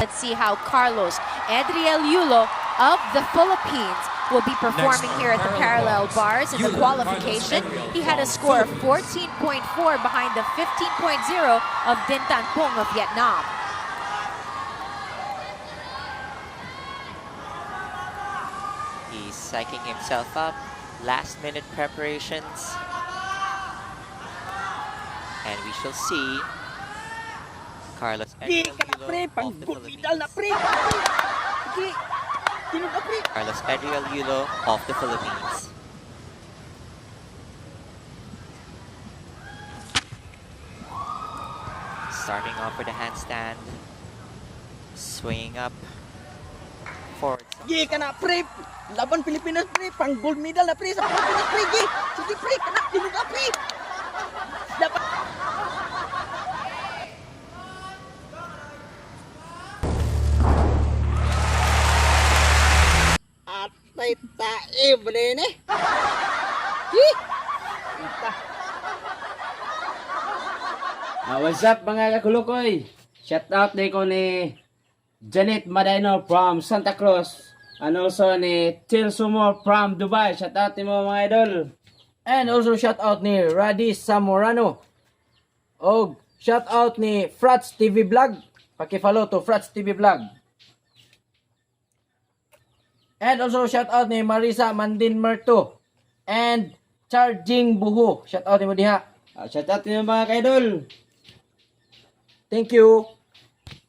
Let's see how Carlos Edriel Yulo of the Philippines will be performing here at the parallel bars in the qualification. He had a score of 14.4 behind the 15.0 of Dinh Tan Phuong of Vietnam. He's psyching himself up. Last minute preparations. And we shall see Carlos Di Edriel ka na Yulo pre, pang of the gold medal na Philippines. Pre. Sige. Tinud na pre. Carlos Edriel Yulo of the Philippines. Starting off with a handstand. Swinging up. Forward. Gi ka na pre. Laban Pilipinas pre, pang gold medal na pre sa Pilipinas pre. Gi. Sige pre, kana tinud na pre. Laban. Atay tae bale ni. Hi. Ita. What's up, mga kakulukoy? Shout out din ko ni Janet Madino from Santa Cruz and also ni Til Sumo from Dubai. Shout out mo, mga idol. And also shout out ni Radi Zamorano. Og shout out ni Frats TV Vlog. Paki-follow to Frats TV Vlog. And also shout out ni Marisa Mandin Merto and Charging Buho. Shout out nimo diha. Shout out nimo, mga kaidol. Thank you.